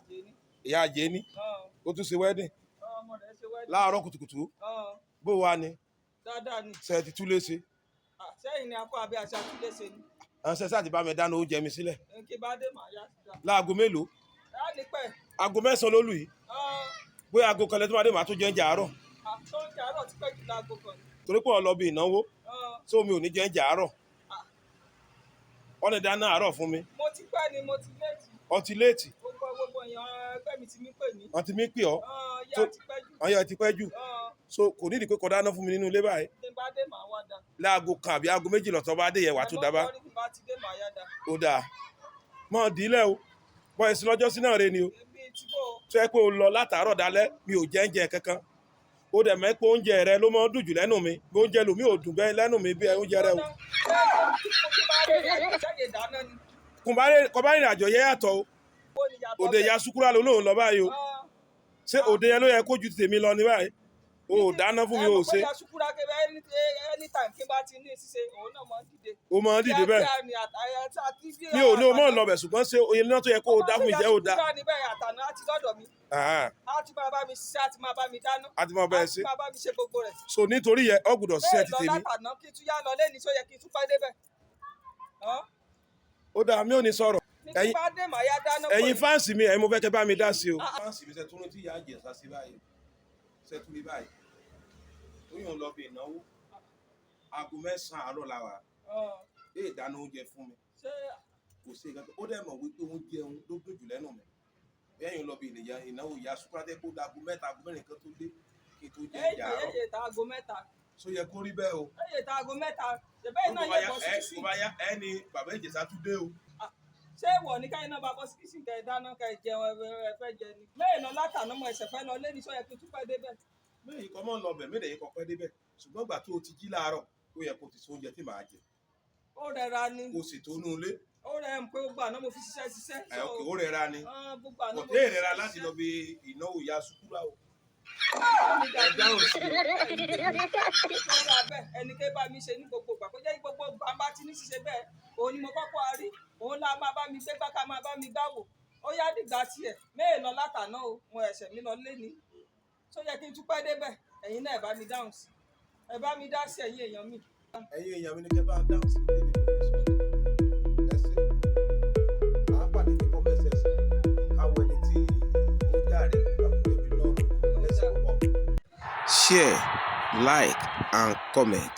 Jẹ́ni. Ìyá Jẹ́ni ó tún ṣe wedding Ọmọ rẹ̀ ṣe wedding. Láàárọ̀ kùtùkùtù. Bó wà ní? Dáadáa ni. Ṣe ti túlé ṣe? Sẹ́yìn ni akọ àbí àṣà túlé ṣe ni. Àwọn ṣe sáà ti bá mi dáná oúnjẹ mi sílẹ̀? Kí bá dé, màá yá sí. Láago mélòó? Á ní pẹ́. Aago 9 ló lù yìí. Bóyá aago kan lẹ́tọ́ máa dé, màá tún jẹ oúnjẹ àárọ̀. Tó ń jẹ àárọ̀ ti pẹ́ jù láago kan. Torí pé ó lọ bí ìnáwó, tó mi ò ní jẹ oúnjẹ àárọ̀. Wọ́n lè dáná àárọ̀ fún mi. Mo ti pẹ́ ni, mo ti late. Ọtí late. Gbogbo èèyàn ẹgbẹ́ mi ti mí pè mí. Wọ́n ti mí pè ọ́. Yá ti pẹ́ jù. Wọ́n yẹ ti pẹ́ jù. So kò nídìí pé kó dáná fún mi nínú ilé báyìí. Tí n bá dé, màá wá dá. Láago 1 àbí aago 2 lọ́tọ́ bá dé yẹn, wàá tún dábàá. Tí n bá ti dé, màá yá dá. Ó dáa, mọ́ dílẹ̀ o. Bọ́ èsì lọ́jọ́ sí náà re ni o. Ebi tí kò. Tó yẹ pé o lọ látàárọ̀ dalẹ́, mi ò jẹ oúnjẹ kankan. Ó dẹ̀ mọ̀ pé oúnjẹ rẹ ló máa ń dùn jù lẹ́nu mi. Bí oúnjẹ lòmí ò dùn bẹ́ẹ̀ lẹ́nu mi bí oúnjẹ rẹ o. Ṣẹ́yìn dáná ni. Kò bá rìnrìn àjò yẹ yàtọ̀ o. Ó ní yàtọ̀. Òde ìyá Sukura ló lóun lọ báyìí o. Ṣé òde yẹn ló yẹ kó ju tèmi lọ ní báyìí? O ò dáná fún mi, o ò ṣe. Ẹ mọ̀ pé ìyá Sukura kébé, anytime kí n bá ti ní ṣíṣe, òun náà máa ń dìde. O máa ń dìde bẹ́ẹ̀. Kíákíá ni àti bí. Mi ò ní o mọ̀ lọ bẹ̀, ṣùgbọ́n ṣé oye náà tó yẹ kó o dá fún mi jẹ́ o dá. Ìyá Sukura ni bẹ́ẹ̀ àtàná àti lọ́dọ̀ mi. Á ti máa bá mi ṣiṣẹ́, á ti máa bá mi dáná. A ti máa bá ẹ Á ṣe. ti máa bá mi ṣe gbogbo rẹ̀. So nítorí yẹ ọ gbọ́dọ̀ ṣiṣẹ́ ti Bẹ́ẹ̀ lọ tèmi. látàná kí tún yá lọ lẹ́ni tó yẹ kí n tún pẹ́ débẹ̀. Ó dáa, mi ò ní sọ̀rọ̀. Ní tí bá dé, màá yá dáná. Ẹ̀yin fans mi, ẹ̀yin mo fẹ́ kẹ́ bá mi dá sí o. Fans mi, ṣe tún tí ìyá Ìjẹ̀ṣà sí báyìí? Ṣe tún rí báyìí? Tó yàn lọ bí ìnáwó, aago 9 àárọ̀ la wà. Èè dáná oúnjẹ fún mi. Ṣé Kò sí ìgbà ó dẹ̀ mọ̀ wípé oúnjẹ òun ló dùn jù lẹ́nu mi. Bẹ́ẹ̀ yàn lọ bí ìnáwó ìyá Sukura tẹ́ kó dago 3, aago 4 kan tó dé kí n tó jẹ oúnjẹ àárọ̀. Ẹ̀yẹ ta aago 3. So yẹ kó rí bẹ́ẹ̀ o? Ẹ̀yẹ ta aago 3. Ṣèbẹ́ iná yẹ bọ́ sí kíṣìn. Kó bá yá ẹ ní bàbá Ìjẹ̀ṣà tún dé o. Ṣé ìwọ ní káyọ̀ náà bá bọ́ sí kíṣìn kẹ́ ẹ dáná kẹ́ ẹ jẹun ẹ fẹ́ jẹ ni? Mẹ́rin lọ látàná, mo ẹ̀sẹ̀ fẹ́ lọ lẹ́ni, sọ yẹ kí n tún pẹ́ débẹ̀? Mẹ́yìn kọ́ mọ́ ń lọ bẹ̀ mẹ́rẹ̀ yìí kọ́ pẹ́ débẹ̀, ṣùgbọ́n ìgbà tó o ti jí láàárọ̀, ó yẹ kó o ti ṣe oúnjẹ tí màá jẹ. Ó rẹra ni. Kó o sì tó inú ilé. Ó rẹ ń pé gbogbo àná mo fi ṣiṣẹ́ ṣiṣẹ́. Ẹ̀ òkè, ó rẹra ni. Gbogbo àná kò mo tẹ́ fi ìrẹ́ra ṣiṣẹ́ láti ṣiṣẹ́. lọ bí ìnáwó ìyá Sukura o. Ẹ Ẹ dáhùn sí i. Ó dáa bẹ́ẹ̀. Ẹnikẹ́ bá mi ṣe ní gbogbo ìgbà kó jẹ́ gbogbo ìgbà bá ti ní ṣiṣẹ́ bẹ́ẹ̀, òun ni mo kọ́kọ́ rí, òun la máa bá mi gbé gbá ká máa bá mi gbáwò. Ó yá, dìgbà tiẹ̀ mẹ́ẹ̀ lọ látàná o, mo ẹ̀sẹ̀ mi lọ léni tó yẹ kí n tún pẹ́ débẹ̀. Ẹ̀yin náà, ẹ bá mi dáhùn sí, ẹ bá mi dá sí, ẹ̀yin èèyàn mi. Ẹ̀yin èèyàn mi ní kẹ́ bá ń dáhùn sí débi tó ní sọ. Ẹ ṣe à ń pàdé ní comment section, káwọ ẹni tí ó jàre àbújẹbí náà. Ẹ ṣe púpọ̀. Share, like and comment.